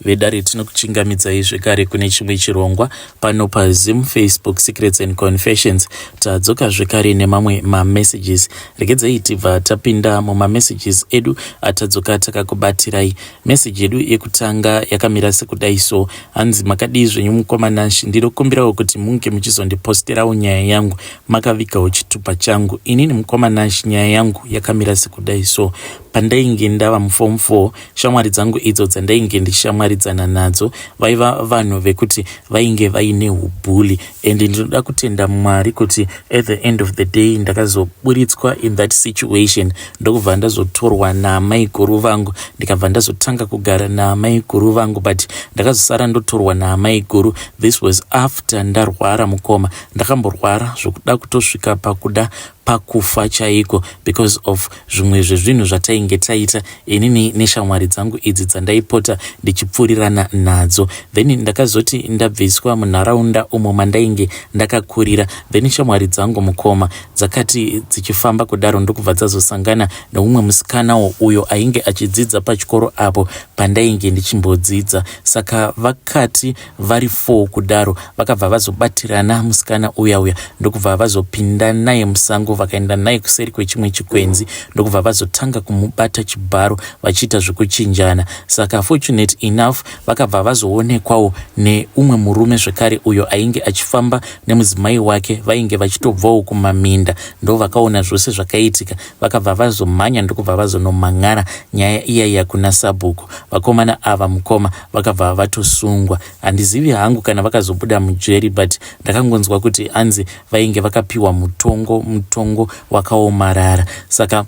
Vedare tinokuchingamidzai zvekare kune chimwe chirongwa pano paZim Facebook Secrets and Confessions. Tadzoka zvekare nemamwe mamessages. Regedzai tibva tapinda mumamessages edu atadzoka takakubatirai. Message yedu yekutanga yakamira sekudai so. Hanzi makadii zvenyu mukoma Nash, ndinokumbirawo kuti munge muchizondiposterawo nyaya yangu makavigawo chitupa changu. Inini mukoma Nash nyaya yangu yakamira sekudai so. Pandainge ndava muform 4 Shamwari dzangu idzo dzandainge ndichishamwaridzana nadzo vaiva vanhu vekuti vainge vaine hubully and ndinoda kutenda Mwari kuti at the end of the day ndakazoburitswa in that situation ndokubva ndazotorwa naamaiguru vangu ndikabva ndazotanga kugara naamaiguru vangu but ndakazosara ndotorwa naamaiguru. This was after ndarwara mukoma, ndakamborwara zvokuda kutosvika pakuda pakufa chaiko because of zvimwe zvezvinhu zvatainge taita inini neshamwari dzangu idzi dzandaipota ndichipfuurirana nadzo. Then ndakazoti ndabviswa munharaunda umo mandainge ndakakurira, then shamwari dzangu mukoma dzakati dzichifamba kudaro ndokubva dzazosangana neumwe musikanawo uyo ainge achidzidza pachikoro apo pandainge ndichimbodzidza. Saka vakati vari four kudaro vakabva vazobatirana musikana uya uya ndokubva vazopinda naye musango vakaenda naye kuseri kwechimwe chikwenzi ndokubva vazotanga kumubata chibharo vachiita zvekuchinjana. Saka fortunate enough vakabva vazoonekwawo neumwe murume zvekare uyo ainge achifamba nemudzimai wake vainge vachitobvawo kumaminda ndovakaona zvose zvakaitika vakabva vazomhanya ndokubva vazonomhan'ara nyaya iya iya kuna sabhuku. Vakomana ava mukoma vakabva vatosungwa. Handizivi hangu kana vakazobuda mujeri but ndakangonzwa kuti hanzi vainge vakapiwa mutongo, mutongo wakaomarara. Saka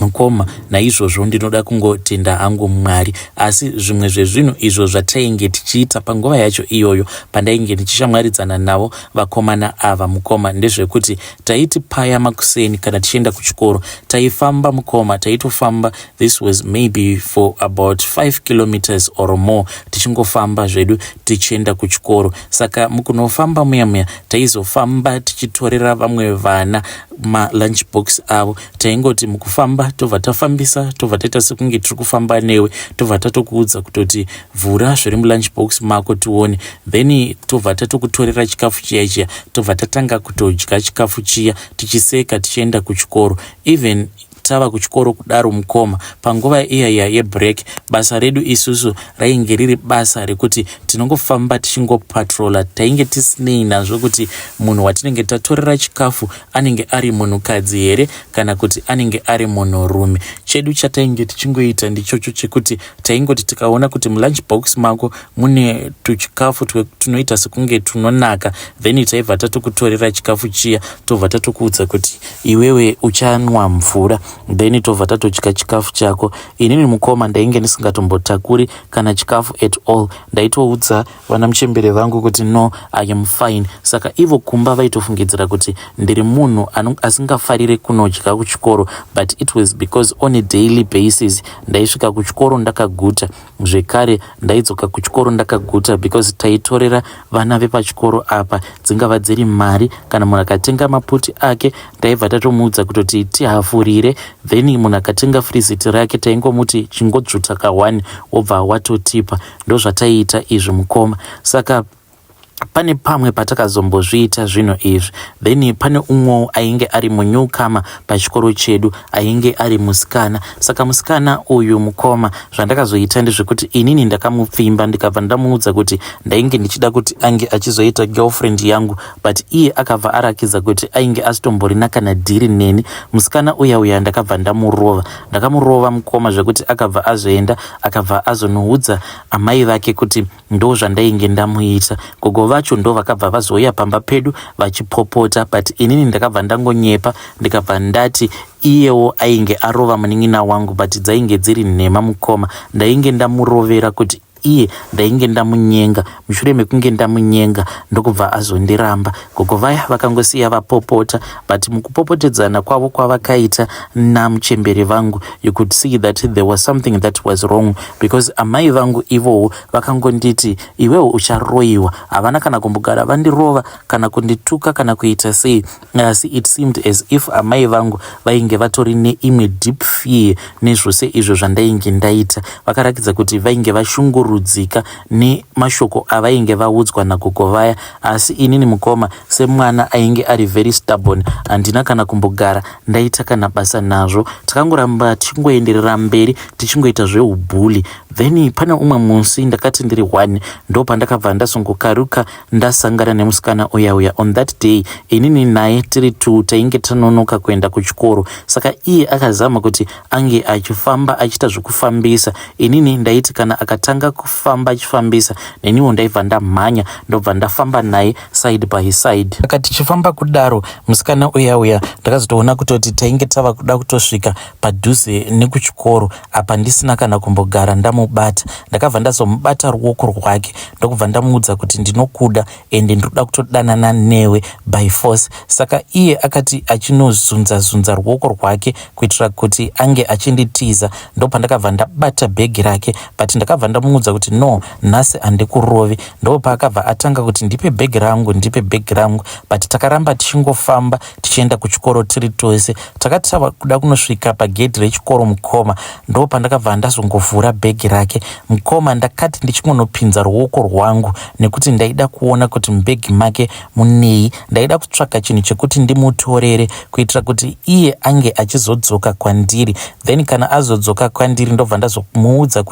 mukoma naizvozvo ndinoda kungotenda hangu Mwari. Asi zvimwe zvezvinhu izvo zvatainge tichiita panguva yacho iyoyo pandainge ndichishamwaridzana navo vakomana ava mukoma ndezvekuti taiti paya makuseni kana tichienda kuchikoro taifamba mukoma, taitofamba. This was maybe for about 5 kilometers or more tichingofamba zvedu tichienda kuchikoro. Saka mukunofamba muya muya taizofamba tichitorera vamwe vana malunch box avo. Taingoti mukufamba tobva tafambisa, tobva taita sekunge tiri kufamba newe, tobva tatokuudza kutoti vhura zviri mulunch box mako tione, then tobva tatokutorera chikafu chiya chiya, tobva tatanga kutodya chikafu chiya tichiseka tichienda kuchikoro. Even tava kuchikoro kudaro mukoma, panguva iya iya yebreak, basa redu isusu rainge riri basa rekuti tinongofamba tichingopatrola. Tainge tisinei nazvo kuti munhu watinenge tatorera chikafu anenge ari munhukadzi here kana kuti anenge ari munhurume. Chedu chatainge tichingoita ndichocho chekuti taingoti tikaona kuti mulunch box mako mune tuchikafu tunoita sekunge tunonaka, then taibva tatokutorera chikafu chiya, tobva tatokuudza kuti iwewe uchanwa mvura, then tobva tatodya chikafu chako. Inini mukoma ndainge ndisingatombotakuri kana chikafu at all. Ndaitoudza vana muchembere vangu kuti no, I am fine. Saka ivo kumba vaitofungidzira kuti ndiri munhu asingafarire kunodya kuchikoro, but it was because on a daily basis ndaisvika kuchikoro ndakaguta, zvekare ndaidzoka kuchikoro ndakaguta, because taitorera vana vepachikoro apa, dzingava dziri mari kana munhu akatenga maputi ake taibva tatomuudza kutoti tihafurire, then munhu akatenga freezit rake taingomuti chingodzvuta ka1 wobva watotipa. Ndozvataiita izvi mukoma. Saka pane pamwe patakazombozviita zvinhu izvi, then pane umwewo ainge ari munewcomer pachikoro chedu ainge ari musikana. Saka musikana uyu mukoma, zvandakazoita ndezvekuti inini ndakamupfimba, ndikabva ndamuudza kuti ndainge ndichida kuti ange achizoita girlfriend yangu, but iye akabva arakidza kuti ainge asitomborina kana dhiri neni. Musikana uya uya ndakabva ndamurova, ndakamurova mukoma zvekuti akabva azoenda akabva azonoudza amai vake kuti ndo zvandainge ndamuita. Gogo vacho ndo vakabva vazouya pamba pedu vachipopota, but inini ndakabva ndangonyepa, ndikabva ndati iyewo ainge arova munin'ina wangu, but dzainge dziri nhema mukoma. Ndainge ndamurovera kuti iye ndainge ndamunyenga. Mushure mekunge ndamunyenga ndokubva azondiramba. Gogo vaya vakangosiya vapopota, but mukupopotedzana kwavo kwavakaita namuchembere vangu, you could see that there was something that was wrong, because amai vangu ivowo vakangonditi iwewo ucharoyiwa. Havana kana kumbogara vandirova kana kundituka kana kuita sei, asi it seemed as if amai vangu vainge vatori neimwe deep fear nezvose izvo zvandainge ndaita. Vakarakidza kuti vainge vashungurudzwa. vachishungurudzika nemashoko avainge vaudzwa nagogo vaya. Asi inini mukoma, semwana ainge ari very stubborn, handina kana kumbogara ndaita kana basa nazvo. Takangoramba tichingoenderera mberi tichingoita zveubully. Then pane umwe musi ndakati ndiri one, ndo pandakabva ndazongokaruka ndasangana nemusikana uya uya. On that day inini naye tiri two tainge tanonoka kuenda kuchikoro, saka iye akazama kuti ange achifamba achiita zvekufambisa. Inini ndaiti kana akatanga kufamba achifambisa, neniwo ndaibva ndamhanya, ndobva ndafamba naye side by side. Saka tichifamba kudaro, musikana uya uya ndakazotoona kutoti tainge tava kuda kutosvika padhuze nekuchikoro. Apa ndisina kana kumbogara ndamubata, ndakabva ndazomubata ruoko rwake, ndokubva ndamuudza kuti ndinokuda ende ndinoda kutodanana newe by force. Saka iye akati achinozunza zunza ruoko rwake kuitira kuti ange achinditiza, ndopandakabva ndabata bhegi rake, but ndakabva ndamuudza kuti, "No, nhasi handikurovi." Ndopaakabva atanga kuti, "Ndipe bhegi rangu, ndipe bhegi rangu." But takaramba tichingofamba tichienda kuchikoro tiri tose. Takati tava kuda kunosvika pagedhi rechikoro, mukoma, ndopandakabva ndazongovhura bhegi rake. Mukoma, ndakati ndichingonopinza ruoko rwangu nekuti ndaida kuona kuti mubhegi make munei, ndaida kutsvaka chinhu chekuti ndimutorere kuitira kuti iye ange achizodzoka kwandiri. Then kana azodzoka kwandiri, ndobva ndazomuudza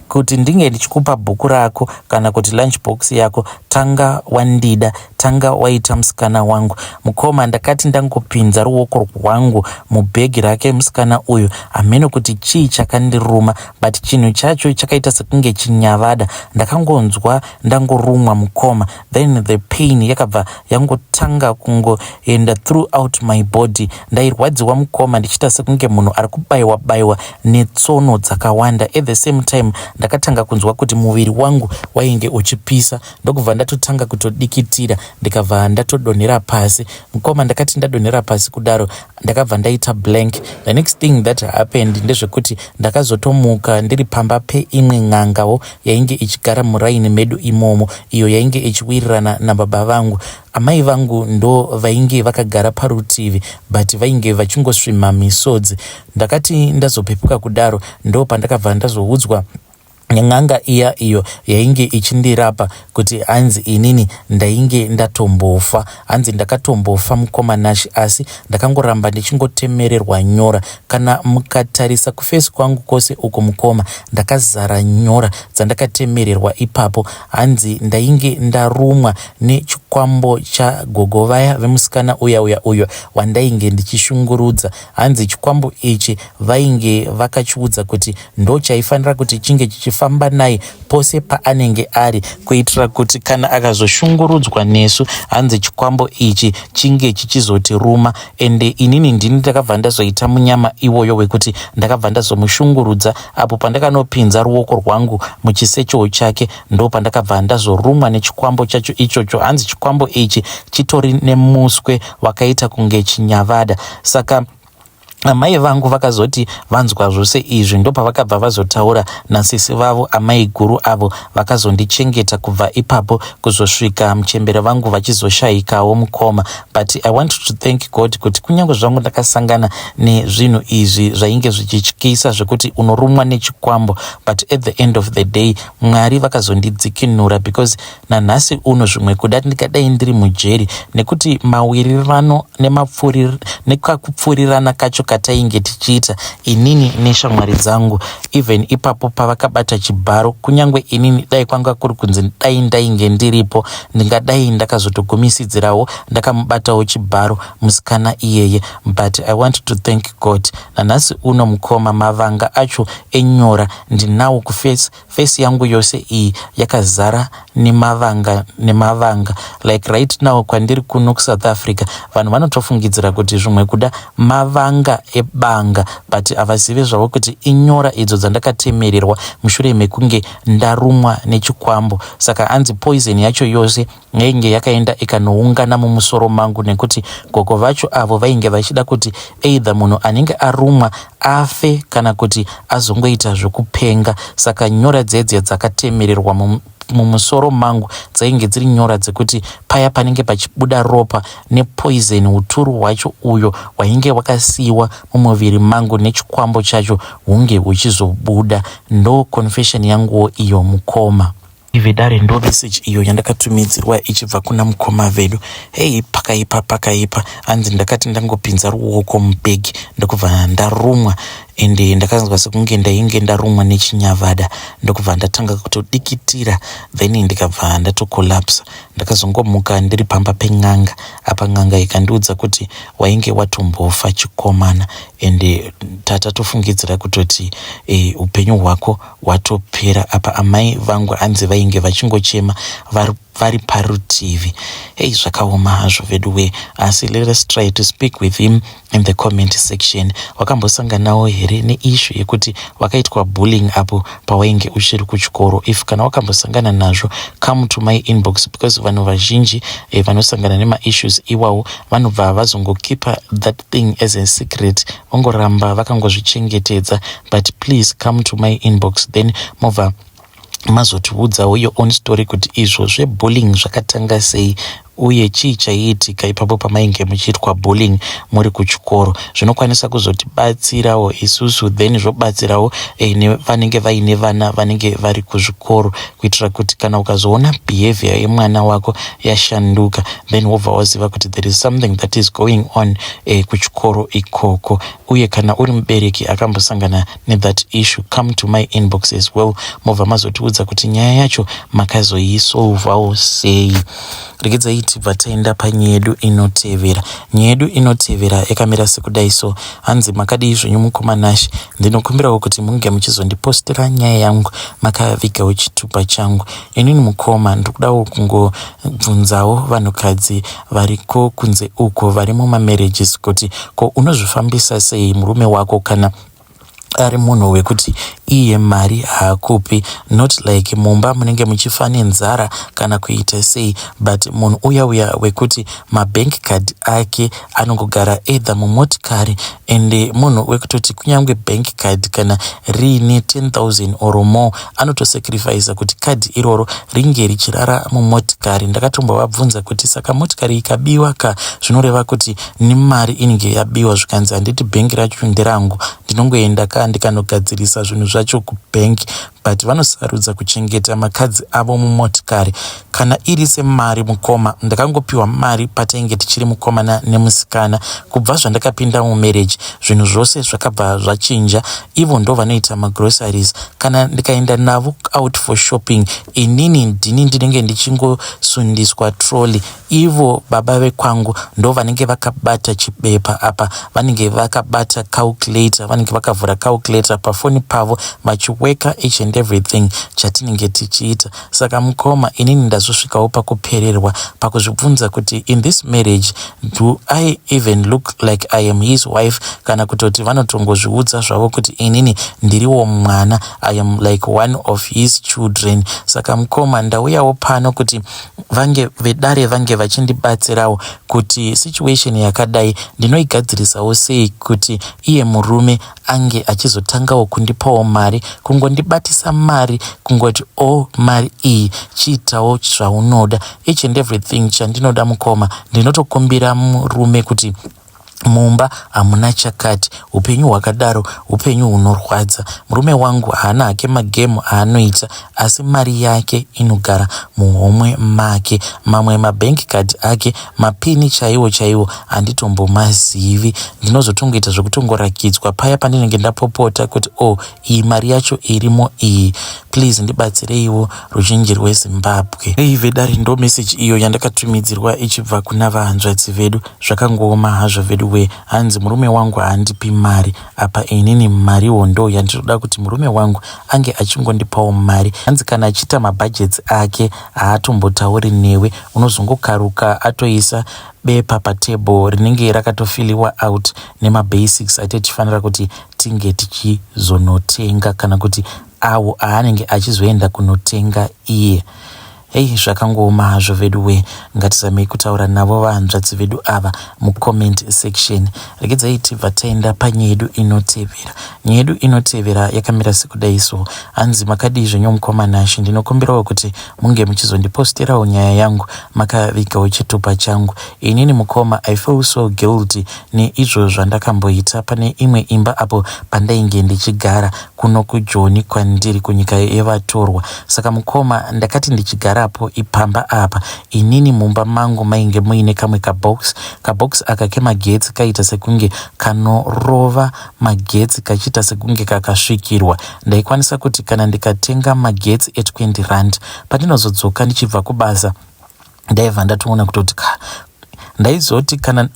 kuti ndinge ndichikupa bhuku rako kana kuti lunch box yako, tanga wandida, tanga waita musikana wangu. Mukoma, ndakati ndangopinza ruoko rwangu mubhegi rake musikana uyu, hameno kuti chii chakandiruma, but chinhu chacho chakaita sekunge chinyavada. Ndakangonzwa ndangorumwa, mukoma. Then the pain yakabva yangotanga kungoenda throughout my body. Ndairwadziwa, mukoma, ndichiita sekunge munhu ari kubayiwa bayiwa netsono dzakawanda. At the same time ndakatanga kunzwa kuti muviri wangu wainge uchipisa, ndokubva ndatotanga kutodikitira, ndikabva ndatodonhera pasi. Mukoma, ndakati ndadonhera pasi kudaro, ndakabva ndaita blank. The next thing that happened ndezvekuti ndakazotomuka ndiri pamba peimwe n'angawo yainge ichigara muraini medu imomo, iyo yainge ichiwirirana nababa vangu. Amai vangu ndo vainge vakagara parutivi, but vainge vachingosvima misodzi. Ndakati ndazopepuka kudaro, ndo pandakabva ndazoudzwa nen'anga iya iyo yainge ichindirapa kuti hanzi inini ndainge ndatombofa. Hanzi ndakatombofa, mukoma Nashi, asi ndakangoramba ndichingotemererwa nyora. Kana mukatarisa kuface kwangu kwose uku, mukoma, ndakazara nyora dzandakatemererwa ipapo. Hanzi ndainge ndarumwa nechikwambo chagogo vaya vemusikana uya uya uyo wandainge ndichishungurudza. Hanzi chikwambo ichi vainge vakachiudza kuti ndo chaifanira kuti chinge chichifamba naye pose paanenge ari, kuitira kuti kana akazoshungurudzwa nesu, hanzi chikwambo ichi chinge chichizotiruma. Ende inini ndini ndakabva ndazoita munyama iwoyo wekuti ndakabva ndazomushungurudza apo pandakanopinza ruoko rwangu muchisecho chake, ndo pandakabva ndazorumwa nechikwambo chacho ichocho. Hanzi chikwambo ichi chitori nemuswe wakaita kunge chinyavada. Saka amai vangu vakazoti vanzwa zvose izvi, ndopavakabva vazotaura nasisi vavo amai guru, avo vakazondichengeta kubva ipapo kuzosvika muchembere vangu vachizoshayikawo, mukoma. But I want to thank God kuti kunyange zvangu ndakasangana nezvinhu izvi zvainge zvichityisa zvekuti unorumwa nechikwambo, but at the end of the day Mwari vakazondidzikinura, because nanhasi uno zvimwe kuda ndikadai ndiri mujeri, nekuti mawirirano nekakupfuurirana kacho katainge tichiita inini neshamwari dzangu, even ipapo pavakabata chibharo, kunyange inini dai kwanga kuri kunzi dai ndainge ndiripo, ndingadai ndakazotogumisidzirawo ndakamubatawo chibharo musikana iyeye. But I want to thank God. Nanhasi uno, mukoma, mavanga acho enyora ndinawo kuface. Face yangu yose iyi yakazara nemavanga nemavanga. Like right now kwandiri kuno kuSouth Africa, vanhu vanotofungidzira kuti zvimwe kuda mavanga ebanga, but havazivi zvavo kuti inyora idzo dzandakatemererwa mushure mekunge ndarumwa nechikwambo. Saka hanzi poison yacho yose yainge yakaenda ikanoungana mumusoro mangu, nekuti gogo vacho avo vainge vachida kuti either munhu anenge arumwa afe kana kuti azongoita zvekupenga. Saka nyora dzedze dzakatemererwa. Mumusoro mangu dzainge dziri nyora dzekuti paya panenge pachibuda ropa nepoison uturu hwacho uyo hwainge hwakasiiwa mumuviri mangu nechikwambo chacho hunge huchizobuda. Ndo confession yanguwo iyo mukoma. Vedare ndo message iyo yandakatumidzirwa ichibva kuna mukoma vedu. Hei, pakaipa, pakaipa. Hanzi ndakati ndangopinza ruoko mubhegi ndokubva ndarumwa, ende ndakanzwa sekunge ndainge ndarumwa nechinyavada, ndokubva ndatanga kutodikitira, then ndikabva ndatocollapsa. Ndakazongomuka ndiri pamba pen'anga. Apa n'anga ikandiudza kuti wainge watombofa chikomana, ende tatatofungidzira kutoti upenyu hwako hwatopera. Apa amai vangu hanzi vainge vachingochema vari parutivi. Hei, zvakaoma hazvo vedu we, asi let us try to speak with him in the comment section. Wakambosanganawo here neissue yekuti wakaitwa bullying apo pawainge uchiri kuchikoro? If kana wakambosangana nazvo, come to my inbox, because vanhu vazhinji vanosangana nemaissues iwawo vanobva vazongokeepa that thing as a secret, vangoramba vakangozvichengetedza. But please come to my inbox, then mobva mazotiudzawo your own story kuti izvo zvebullying zvakatanga sei, uye chii chaiitika ipapo pamainge muchiitwa bullying muri kuchikoro. Zvinokwanisa kuzotibatsirawo isusu, then zvobatsirawo nevanenge vaine vana vanenge vari kuzvikoro, kuitira kuti kana ukazoona behavior yemwana wako yashanduka, then wobva waziva kuti there is something that is going on kuchikoro ikoko. Uye kana uri mubereki akambosangana nethat issue, come to my inbox as well, mobva mazotiudza kuti nyaya yacho makazoisolvawo sei. Regedzai tibva taenda panyaya yedu inotevera. Nyaya yedu inotevera yakamira sekudai so. Hanzi, "Makadii zvenyu mukoma Nashe? Ndinokumbirawo kuti munge muchizondipostera nyaya yangu makavigawo chitupa changu. Inini mukoma, ndiri kudawo kungobvunzawo vanhukadzi variko kunze uko vari mumamarriages kuti ko unozvifambisa sei murume wako kana ari munhu wekuti iye mari haakupi? Not like mumba munenge muchifa nenzara kana kuita sei, but munhu uya uya wekuti mabank card ake anongogara either mumotikari, ende munhu wekutoti kunyange bank card kana riine 10 000 or more, anotosacrifica kuti kadhi iroro ringe richirara mumotikari. Ndakatombovabvunza kuti saka motikari ikabiwa ka, zvinoreva kuti nemari inenge yabiwa? Zvikanzi, handiti bhengi racho nderangu? Ndinongoenda ka ndikanogadzirisa zvinhu zvacho kubhengi. But vanosarudza kuchengeta makadzi avo mumotikari. Kana iri semari mukoma, ndakangopiwa mari patainge tichiri mukomana nemusikana. Kubva zvandakapinda mumarriage, zvinhu zvose zvakabva zvachinja. Ivo ndo vanoita magroceries. Kana ndikaenda navo out for shopping, inini ndini ndinenge ndichingosundiswa trolley. Ivo baba vekwangu ndo vanenge vakabata chibepa, apa vanenge vakabata calculator, vanenge vakavhura calculator pafoni pavo vachiweka each and everything chatinenge tichiita. Saka mukoma, inini ndazosvikawo pakupererwa, pakuzvibvunza kuti in this marriage, do I even look like I am his wife, kana kutoti vanotongozviudza zvavo kuti inini ndiriwo mwana, I am like one of his children? Saka mukoma, ndauyawo pano kuti vange vedare vange vachindibatsirawo kuti situation yakadai ndinoigadzirisawo sei, kuti iye murume ange achizotangawo kundipawo mari, kungondibatisa mari, kungoti o oh, mari iyi, chiitawo zvaunoda." Each and everything chandinoda mukoma, ndinotokumbira murume kuti mumba hamuna chakati. Upenyu hwakadaro upenyu hunorwadza. Murume wangu haana hake magemu aanoita, asi mari yake inogara muhomwe make. Mamwe mabank card ake, mapini chaiwo chaiwo handitombomazivi. Ndinozotongoita zvekutongorakidzwa paya pandinenge ndapopota kuti o oh, iyi mari yacho irimo iyi. Please ndibatsireiwo, ruzhinji rweZimbabwe." Ei vedare, ndo meseji iyo yandakatumidzirwa ichibva kuna vahanzvadzi vedu. Zvakangooma hazvo vedu we. Hanzi, "Murume wangu haandipi mari, apa inini mariwo ndo yandinoda kuti murume wangu ange achingondipawo mari." Hanzi kana achiita mabudgets ake, haatombotauri newe. Unozongokaruka atoisa bepa patable rinenge rakatofiliwa out nemabasics ate tichifanira kuti tinge tichizonotenga, kana kuti awo aanenge achizoenda kunotenga iye. Hei zvakangooma hazvo veduwee ngatizamei kutaura navo vahanzvadzi vedu ava mucomment section. Regedzai tibva taenda panyaya yedu inotevera. Nyaya yedu inotevera yakamira sekudai so. Hanzi makadii zvenyu mukoma Nashe ndinokumbirawo kuti munge muchizondiposterawo nyaya yangu makavigawo chitupa changu. Inini mukoma I feel so guilty neizvo zvandakamboita pane imwe imba apo pandainge ndichigara kuno kujoni kwandiri kunyika yevatorwa saka mukoma ndakati ndichigarapo ipamba apa inini mumba mangu mainge muine kamwe kabox kabox aka kemagetsi kaita sekunge kanorova magetsi kachiita sekunge kakasvikirwa ndaikwanisa kuti kana ndikatenga magetsi e20 rand pandinozodzoka ndichibva kubasa ndaibva ndatoona kutoti ka ndaizoti kana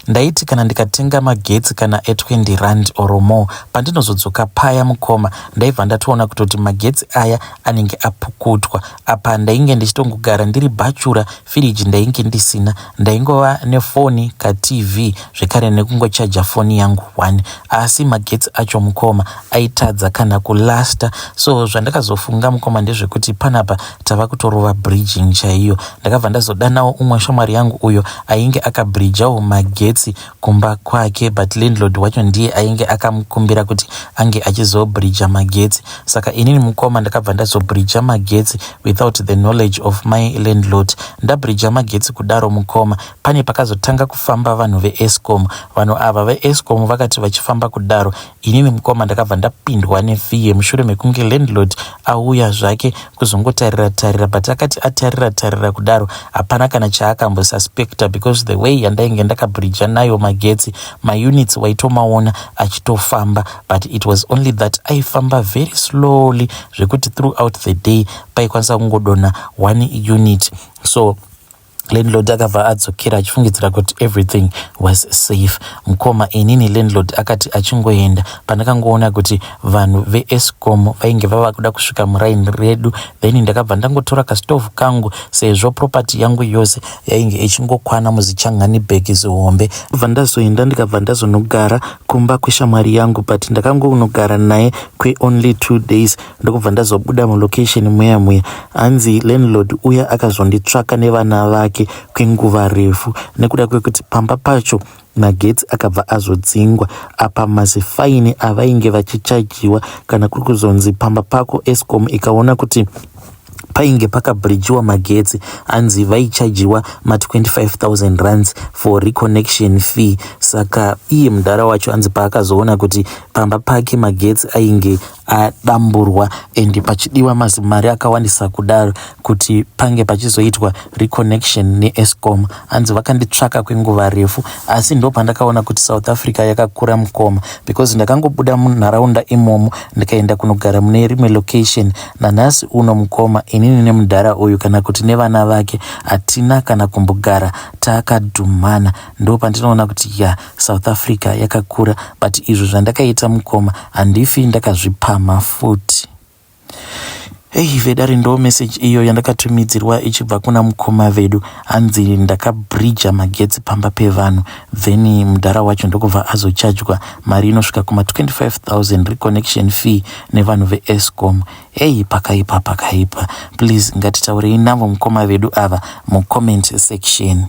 ndaiti kana ndikatenga magetsi kana e20 rand or more pandinozodzoka paya mukoma ndaibva ndatoona kutoti magetsi aya anenge apukutwa apa ndainge ndichitongogara ndiri bhachura firiji ndainge ndisina ndaingova nefoni katv zvekare nekungochaja foni yangu one asi magetsi acho mukoma aitadza kana kulasta so zvandakazofunga mukoma ndezvekuti panapa tava kutorova bridging chaiyo ndakabva ndazodanawo umwe shamwari yangu uyo ainge akabridjawo magetsi kumba kwake but landlord wacho ndiye ainge akamukumbira kuti ange achizobridja magetsi saka inini mukoma ndakabva ndazobridja magetsi without the knowledge of my landlord ndabridja magetsi kudaro mukoma pane pakazotanga kufamba vanhu veEskom vanhu ava veEskom vakati vachifamba kudaro inini mukoma ndakabva ndapindwa nefear mushure mekunge landlord auya zvake kuzongotarira tarira but akati atarira tarira kudaro hapana kana chaakambosuspecta because the way yandainge ndakabridja nayo magetsi maunits waitomaona achitofamba but it was only that aifamba very slowly zvekuti throughout the day paikwanisa kungodonha one unit. So landlord akabva adzokera achifungidzira kuti everything was safe. Mukoma, inini landlord akati achingoenda, pandakangoona kuti vanhu veEskom vainge vava kuda kusvika muraini redu, then ndakabva ndangotora kastovhu kangu sezvo property yangu yose yainge ichingokwana muzichangani bhegi zihombe. Bva ndazoenda, ndikabva ndazonogara kumba kweshamwari yangu, but ndakangonogara naye kweonly 2 days, ndokubva ndazobuda mulocation muya muya. Hanzi landlord uya akazonditsvaka nevana vake kwenguva refu nekuda kwekuti pamba pacho magetsi akabva azodzingwa. Apa mazifaini avainge vachichajiwa kana kuri kuzonzi pamba pako Eskom ikaona kuti painge pakabridjiwa magetsi, anzi vaichajiwa ma25 000 rands for reconnection fee. Saka iye mudhara wacho anzi paakazoona kuti pamba pake magetsi ainge adamburwa and pachidiwa mazimari akawandisa kudaro kuti pange pachizoitwa reconnection neEskom, anzi vakanditsvaka kwenguva refu. Asi ndo pandakaona kuti South Africa yakakura, mukoma, because ndakangobuda munharaunda imomo ndikaenda kunogara mune rimwe location. Nanhasi uno, mukoma, inini nemudhara uyu kana kuti nevana vake hatina kana kumbogara takadhumana. Ndo pandinoona kuti ya, South Africa yakakura, but izvo zvandakaita, mukoma, handifi ndakazvipamha futi. Ei vedare, ndo meseji iyo yandakatumidzirwa ichibva kuna mukoma vedu. Hanzi ndakabridja magetsi pamba pevanhu, then mudhara wacho ndokubva azochajwa mari inosvika kuma25 000 reconnection fee nevanhu veEskom. Ei, pakaipa, pakaipa. Please ngatitaurei navo mukoma vedu ava mucomment section.